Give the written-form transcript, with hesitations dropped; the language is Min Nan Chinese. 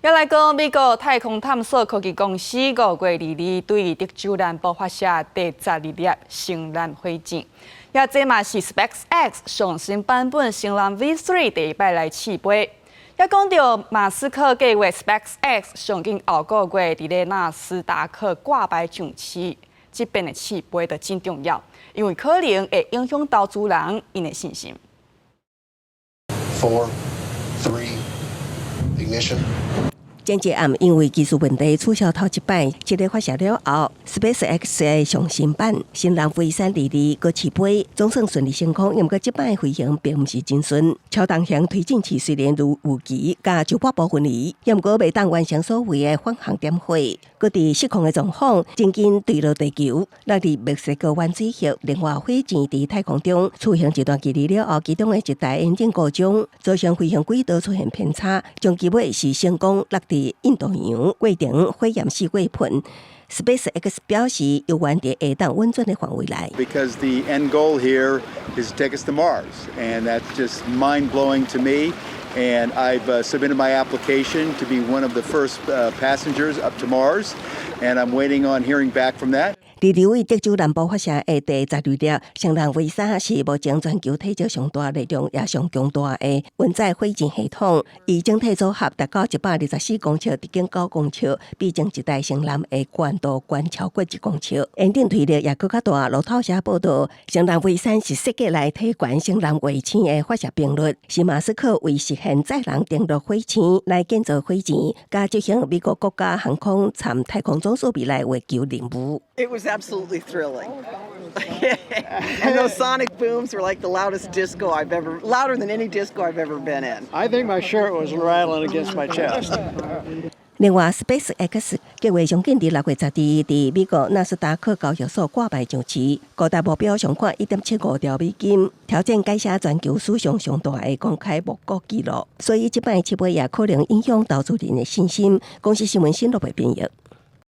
也來講，美國太空探索科技公司5月22對德州南部發射第12粒星艦火箭，也這嘛是 SpaceX 上新版本星艦 V3 第一擺來試飛。也講著馬斯克計劃 SpaceX 上緊後個月佇咧納斯達克掛牌上市，這遍的試飛就真重要，因為可能會影響投資人𪜶的信心。 Four, three, ignition. 前一暗因為技術問題取消頭一擺，這个發射了後，SpaceX 的上新版星艦 V322閣試飛，總算順利升空。毋過這擺飛行並毋是真順，超重型推進器雖然如預期佮石破部分離，毋過袂當完成所謂的返航點火，閣佇失控的狀況，真緊墜落地球，落佇墨西哥灣水域。另外，火箭佇太空中出行一段距離了後，其中的一台引擎故障，造成飛行軌道出現偏差，終其尾是成功落佇印度洋，過程火焰四過噴。SpaceX 表示，猶原佇會當穩準的範圍內。 Because the end goal here is to take us to Mars, and that's just mind-blowing to me. And I've submitted my application to be one of the first passengers up to Mars, and I'm waiting on hearing back from that. 22位德州南部發射的第12粒星艦 V3是目前全球體積上大、力量也上強大的運載火箭系統。伊整體組合達到124公尺，直徑9公尺，比前一代星艦的懸度懸超過1公尺。引擎推力也閣較大。路透社報道，星艦 V3是設計來提懸星艦衛星的發射頻率，是馬斯克為實現載人登陸火星來建造火箭，佮執行美國國家航空參太空總署未來月球任務。 It was absolutely thrilling. And those sonic booms were like the loudest disco I've ever, louder than any disco I've ever been in. I think my shirt was rattling against my chest. 另外，SpaceX 計劃上緊佇6月12佇美國納斯達克交易所掛牌上市，高達目標上看1.75兆美金，挑戰改寫全球史上上大的公開募股紀錄。所以，這擺試飛也可能影響投資人的信心。公視新聞新羅的編譯。